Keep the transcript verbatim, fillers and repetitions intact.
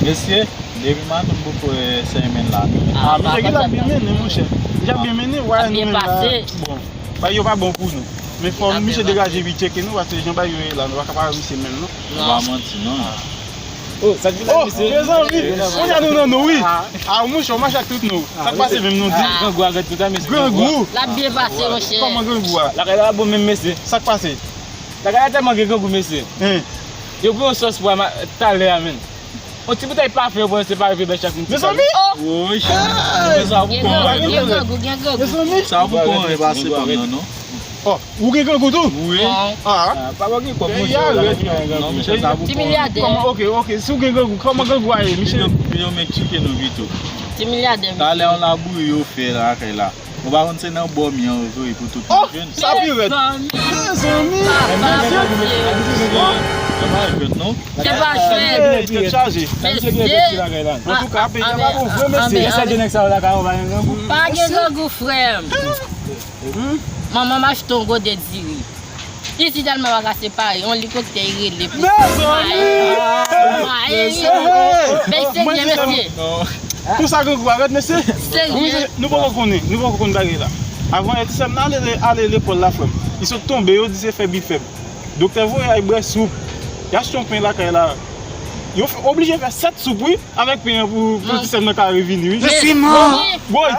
Mesye, depi maten m poko wè sè men la non. Ah, misye gen la byen mennen, monchè. Li ap byen mennen, wè nou menm la. Bon, bay yo pa bon pou nou. Men fò misye degaje vit tcheke nou, paske jan bay yo ye la, nou pa ka pa wè misye menm non. Nou pa manti non. Oh, sa k vin la, mesye? Mezanmi, kounye a nou nan nou, wi. Ah, monchè, w mache ak tout nou. Sa k pase menm nou di? Grangou a gad tout a, mesye. Grangou. L ap byen pase, monchè. Kòman grangou a? Lakay la bon menm, mesye. Sa k pase? Lakay la tèlman gen grangou, mesye. Yo pran yon sòs pwa talè a, menm. On ti boutèy pafen yo pran, se pa rive bèch ak yon ti. Mezanmi! Woy! Gen grangou, gen grangou, gen grangou. Mezanmi! Sa pou kòman e pase pa m nan non. Oh, ou gen grangou tou? Wi. Ah. Pa gen kòb, monchè. Non, monchè, sa pou kòman. Ti milyadè. Kòman, ok, ok, si w gen grangou, kòman grangou a ye, misye? Vin yo men tcheke nou pito. Ti milyadè. Talè yon labouyi yo fè lakay la. Ou pa konn se nan bò mi an vre pou tout moun jwenn. Sa pi rèd. Mezanmi. Mesye. Se pa jwèt. Tèt chaje. Antouka, peyi a pa bon vre, mesye. Sèl de nèg sa yo la ka yo pa gen grangou. Pa gen grangou, frè m. Manman m achte yon gode diri. Isit Alma pa ka separe, yon likoptè i rele pou maye. Maye, mesye. Men serye, mesye. Konsa grangou a rèd, mesye. Serye. Nou poko konnen, nou poko konn bagay la. Avan yè ti sè m nan ale, ale lekòl la, frè m. Li sot tonbe, yo di se fèb li fèb. Doktè voye al bwè soup. Y achte yon pen lakay la. Yo fè, oblije fè sèt soup, wi, avèk pen an pou, pou ti sè m nan ka revini, wi. Je suis mort. Boy!